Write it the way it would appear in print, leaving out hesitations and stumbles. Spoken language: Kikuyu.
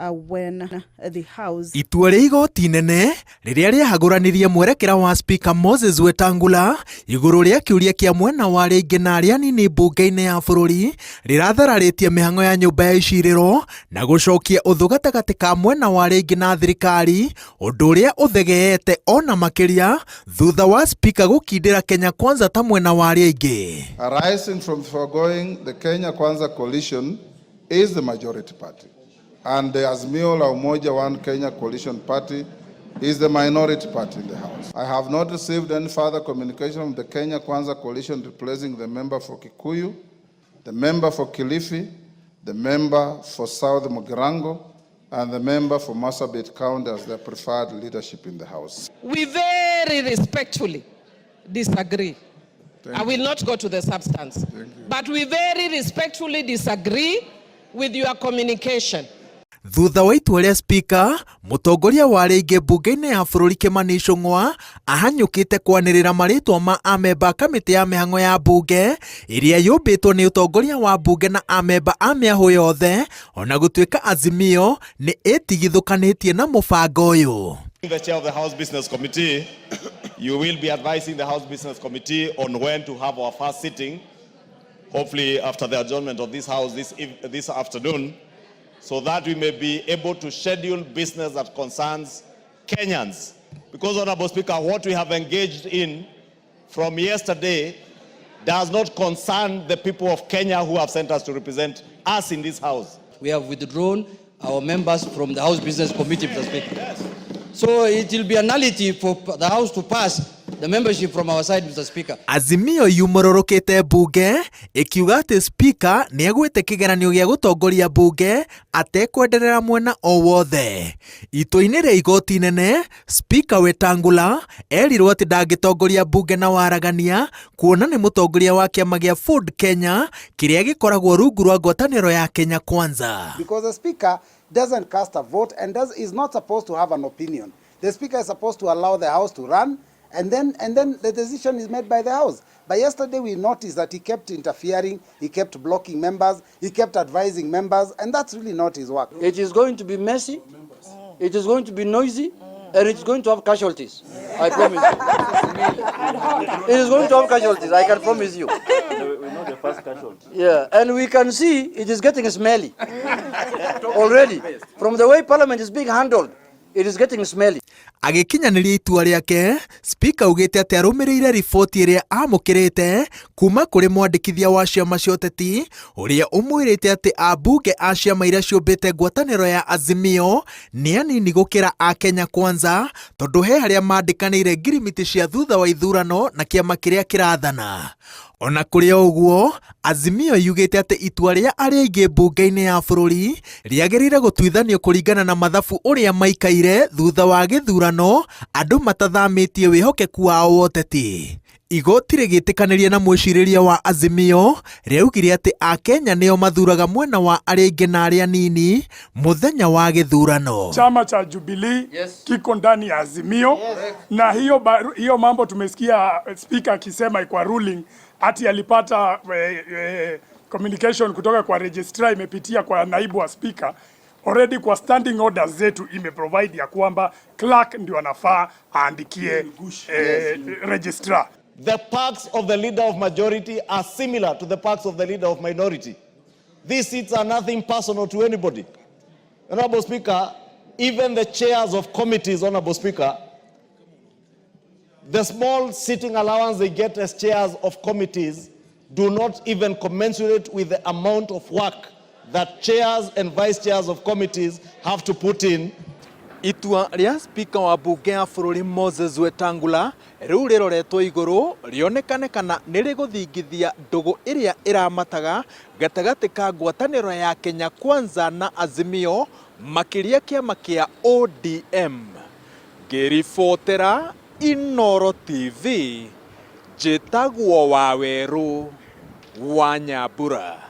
When the House Itua rĩa igoti inene rĩrĩa rĩahagũranirie mwerekera wa Speaker Moses Wetangula igũrũ rĩa kĩũria kĩa mwena wa arĩa aingĩ na arĩa anini mbunge-inĩ ya bũrũri rĩrathararĩtie mĩhang'o ya nyũmba ya icirĩro na gũcokia ũthũ gatagatĩ ka mwena wa arĩa aingĩ na thirikari, ũndũ ũrĩa ũthegeete ona makĩria thutha wa Speaker gũkindĩra Kenya Kwanza ta mwena wa arĩa aingĩ. Arising from the foregoing, the Kenya Kwanza coalition is the majority party, and the Azimio la Umoja One Kenya Coalition Party is the minority party in the House. I have not received any further communication from the Kenya Kwanza coalition replacing the member for Kikuyu, the member for Kilifi, the member for South Mugirango, and the member for Marsabit County as their preferred leadership in the House. We very respectfully disagree. Thank I will not go to the substance. But we very respectfully disagree with your communication. Thutha wa itua rĩa Speaker, mũtongoria wa arĩa aingĩ mbunge-inĩ ya bũrũri Kimani Ichung'wa ahanyũkĩte kwanĩrĩra marĩtwa ma amemba a kamĩtĩ ya mĩhang'o ya mbunge ĩrĩa yũmbĩtwo nĩ ũtongoria wa mbunge na amemba a mĩahũ yothe ona gũtuĩka Azimio nĩ ĩtigithũkanĩtie na mũbango ũyũ. The chair of the House Business Committee, you will be advising the House Business Committee on when to have our first sitting, hopefully after the adjournment of this House this afternoon, so that we may be able to schedule business that concerns Kenyans. Because, Honorable Speaker, what we have engaged in from yesterday does not concern the people of Kenya who have sent us to represent us in this House. We have withdrawn our members from the House Business Committee, Mr. Speaker. Yes. So it will be a nullity for the House to pass the membership from our side, Mr. Speaker. Azimio yumũrũrũkĩte mbunge ĩkiuga atĩ Speaker nĩ egwĩte kĩgeranio gĩa gũtongoria mbunge atekwenderera mwena o wothe. Itua-inĩ rĩa igoti inene, Speaker Wetangula erirwo atĩ ndangĩtongoria mbunge na waragania kuona nĩ mũtongoria wa kĩama gĩa Ford Kenya kĩrĩa gĩkoragwo rungu rwa ngwatanĩro ya Kenya Kwanza. Because the Speaker doesn't cast a vote and is not supposed to have an opinion. The Speaker is supposed to allow the House to run, and then the decision is made by the House. But yesterday we noticed that he kept interfering, he kept blocking members, he kept advising members, and that's really not his work. It is going to be messy, it is going to be noisy, and it's going to have casualties. I promise you. It is going to have casualties, I can promise you. We know the first casualty. Yeah, and we can see it is getting smelly already. From the way Parliament is being handled, it is getting smelly. Agĩkinyanĩria itua rĩake, Speaker augĩte atĩ arũmĩrĩire riboti ĩrĩa amũkĩrĩte kuma kũrĩ mwandĩkithia wa ciama cia ũteti ũrĩa ũmwĩrĩte atĩ ambunge a ciama iria ciũmbĩte ngwatanĩro ya Azimio nĩ anini gũkĩra a Kenya Kwanza tondũ he harĩa mandĩkanĩire ngirimiti cia thutha wa ithurano na kĩama kĩrĩa kĩrathana. Ona kũrĩ o ũguo, Azimio yugĩte atĩ itua rĩa arĩa aingĩ mbunge-inĩ ya bũrũri rĩagĩrĩire gũtuithanio kũringana na mathabu ũrĩa maikaire thutha wa gĩthurano andũ matathamĩtie wĩhokeku wao wa ũteti. Igoti rĩgĩtĩkanĩria na mwĩcirĩria wa Azimio rĩaugire atĩ Akenya nĩo mathuraga mwena wa arĩa aingĩ na arĩa anini mũthenya wa gĩthurano. Chama cha Jubilee kiko ndani ya Azimio na hiyo mambo tumesikia Speaker akisema kwa ruling ati alipata communication kutoka kwa registrar imepitia kwa naibu wa speaker. Already kwa standing orders zetu imeprovide ya kwamba clerk ndio anafaa aandikie registrar. The perks of the leader of majority are similar to the perks of the leader of minority. These seats are nothing personal to anybody. Honorable Speaker, even the chairs of committees, Honorable Speaker, the small sitting allowance they get as chairs of committees do not even commensurate with the amount of work that chairs and vice chairs of committees have to put in. Itua rĩa Speaker wa mbunge ya bũrũri Moses Wetangula rĩu rĩroretwo igũrũ rĩonekane kana nĩ rĩgũthingithia ndũgũ ĩrĩa ĩramataga gatagatĩ ka ngwatanĩro ya Kenya Kwanza na Azimio, makĩria kĩama kĩa ODM. Ngĩribotera Inoro TV, njĩtagwo Wawerũ wa Nyambura.